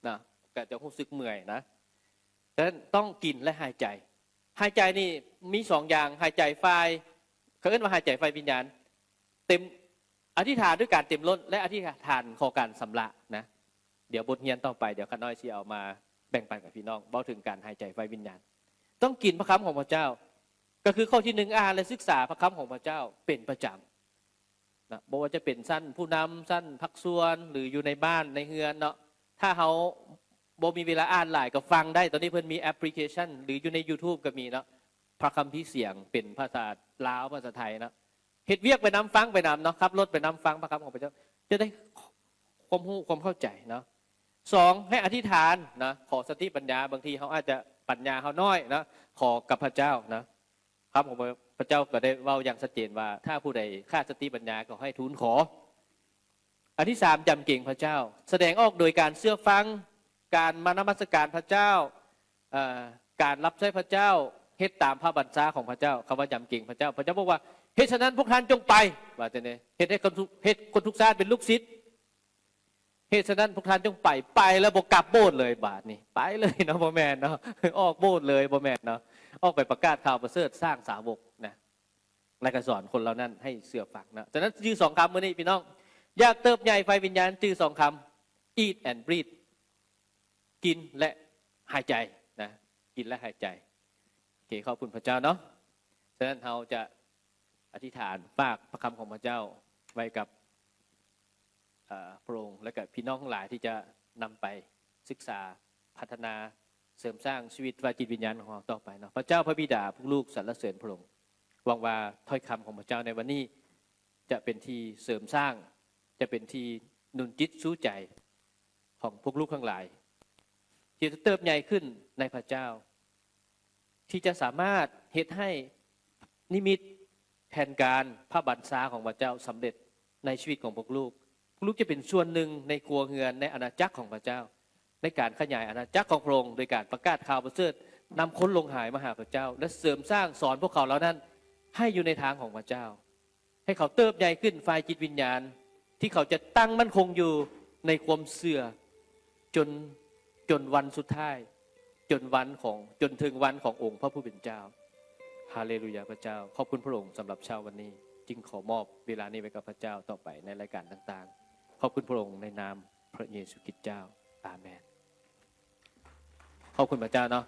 ນະ, ກໍຈະຮູ້ສຶກເມື່ອຍນະ. ສະນັ້ນຕ້ອງກິນ ແລະ ຫາຍໃຈ. ຫາຍໃຈນີ້ມີສອງຢ່າງ, ຫາຍໃຈຝ່າຍ ເຂົາເອີ້ນວ່າຫາຍໃຈຝ່າຍວິນຍານ, ເຕັມ ອະທິຖານດ້ວຍການເຕັມລົ້ນ ແລະ ອະທິຖານຂໍການຊຳລະນະ. ດຽວບົດຮຽນຕໍ່ໄປ ດຽວຂ້ານ້ອຍຊິເອົາມາແບ່ງປັນກັບພີ່ນ້ອງ ເວົ້າເຖິງການຫາຍໃຈຝ່າຍວິນຍານ. ຕ້ອງກິນພະຄຳຂອງພະເຈົ້າ, ກໍຄືຂໍ້ທີໜຶ່ງ ອ່ານ ແລະ ສຶກສາພະຄຳຂອງພະເຈົ້າເປັນປະຈຳນະ. ບໍ່ວ່າຈະເປັນຊັ້ນຜູ້ນຳ, ຊັ້ນພາກສ່ວນ ຫຼື ຢູ່ໃນບ້ານໃນເຮືອນເນາະ, ຖ້າເຮົາບໍ່ມີເວລາອ່ານຫຼາຍກໍຟັງໄດ້. ຕອນນີ້ເພິ່ນມີແອັບພລິເຄຊັນ ຫຼື ຢູ່ໃນ YouTube ກໍມີເນາະ, ພະຄຳພີສຽງເປັນພາສາລາວ ພາສາໄທເນາະ. ເຮັດວຽກໄປນຳ ຟັງໄປນຳເນາະ, ຂັບລົດໄປນຳ ຟັງພະຄຳຂອງພະເຈົ້າ ຈະໄດ້ຄວາມຮູ້ຄວາມເຂົ້າໃຈເນາະ. ສອງ ໃຫ້ອະທິຖານນະ, ຂໍສະຕິປັນຍາ. ບາງທີເຮົາອາດຈະ ປັນຍາເຮົານ້ອຍເນາະ, ຂໍກັບພະເຈົ້າເນາະ. ຄຳຂອງພະເຈົ້າກໍໄດ້ເວົ້າຢ່າງຊັດເຈນວ່າ ຖ້າຜູ້ໃດຂາດສະຕິປັນຍາກໍໃຫ້ທູນຂໍ. ອັນທີສາມ ຢຳເກງພະເຈົ້າ, ສະແດງອອກໂດຍການເຊື່ອຟັງ, ການມານະມັດສະການພະເຈົ້າ, ເອີ ການຮັບໃຊ້ພະເຈົ້າ, ເຮັດຕາມພະບັນຊາຂອງພະເຈົ້າ. ຄຳວ່າຢຳເກງພະເຈົ້າ, ພະເຈົ້າບອກວ່າ ເຫດສະນັ້ນພວກທ່ານຈົ່ງໄປ, ວ່າຈັ່ງໃດ? ເຮັດໃຫ້ຄົນທຸກ ເຮັດຄົນທຸກຊາດເປັນລູກສິດ. ເຫດສະນັ້ນພວກທ່ານຈົ່ງໄປ, ໄປແລ້ວບໍ່ກັບໂບດເລີຍບາດນີ້, ໄປເລີຍເນາະ, ບໍ່ແມ່ນເນາະ, ອອກໂບດເລີຍ, ບໍ່ແມ່ນເນາະ, ອອກໄປປະກາດຂ່າວປະເສີດ, ສ້າງສາວົກນະ. ແລະ ກໍສອນຄົນເຫຼົ່ານັ້ນໃຫ້ເຊື່ອຟັງເນາະ. ສະນັ້ນຈື່ສອງຄຳມື້ນີ້ພີ່ນ້ອງ, ຢາກເຕີບໃຫຍ່ຝ່າຍວິນຍານ, ຈື່ສອງຄຳ eat and breathe ກິນ ແລະ ຫາຍໃຈນະ, ກິນ ແລະ ຫາຍໃຈ. ໂອເຄ, ຂອບຄຸນພະເຈົ້າເນາະ. ສະນັ້ນເຮົາຈະອະທິຖານ ຝາກພະຄຳຂອງພະເຈົ້າໄວ້ກັບ ເອີ ພະອົງ ແລະ ກໍພີ່ນ້ອງທັງຫຼາຍທີ່ຈະນຳໄປສຶກສາ, ພັດທະນາ, ເສີມສ້າງຊີວິດຝ່າຍຈິດວິນຍານຂອງເຮົາຕໍ່ໄປເນາະ. ພະເຈົ້າພະບິດາ, ພວກລູກສັນລະເສີນພະອົງ. ຫວັງວ່າຖ້ອຍຄຳຂອງພະເຈົ້າໃນວັນນີ້ຈະເປັນທີ່ເສີມສ້າງ, ຈະເປັນທີ່ໜູນຈິດຊູໃຈຂອງພວກລູກທັງຫຼາຍ ທີ່ຈະເຕີບໃຫຍ່ຂຶ້ນໃນພະເຈົ້າ, ທີ່ຈະສາມາດເຮັດໃຫ້ນິມິດ, ແຜນການ, ພະບັນຊາຂອງພະເຈົ້າສຳເລັດໃນຊີວິດຂອງພວກລູກ. ພວກລູກຈະເປັນສ່ວນໜຶ່ງໃນຄົວເຮືອນ, ໃນອານາຈັກຂອງພະເຈົ້າ, ໃນການຂະຫຍາຍອານາຈັກຂອງພະອົງ ໂດຍການປະກາດຂ່າວປະເສີດ, ນຳຄົນຫຼົງຫາຍມາຫາພະເຈົ້າ ແລະ ເສີມສ້າງສອນພວກເຂົາເຫຼົ່ານັ້ນໃຫ້ຢູ່ໃນທາງຂອງພະເຈົ້າ. ໃຫ້ເຂົາເຕີບໃຫຍ່ຂຶ້ນຝ່າຍຈິດວິນຍານ, ທີ່ເຂົາຈະຕັ້ງໝັ້ນຄົງຢູ່ໃນຄວາມເຊື່ອ ຈົນ, ຈົນວັນສຸດທ້າຍ, ຈົນວັນຂອງ, ຈົນເຖິງວັນຂອງອົງພະຜູ້ເປັນເຈົ້າ. ຮາເລລູຢາ ພະເຈົ້າ. ຂອບຄຸນພະອົງສຳລັບເຊົ້າວັນນີ້, ຈຶ່ງຂໍມອບເວລານີ້ໄວ້ກັບພະເຈົ້າຕໍ່ໄປໃນລາຍການຕ່າງໆ. ຂອບຄຸນພະອົງໃນນາມພະເຢຊູຄຣິດເຈົ້າ. ອາເມນ. ຂອບຄຸນພະເຈົ້າເນາະ.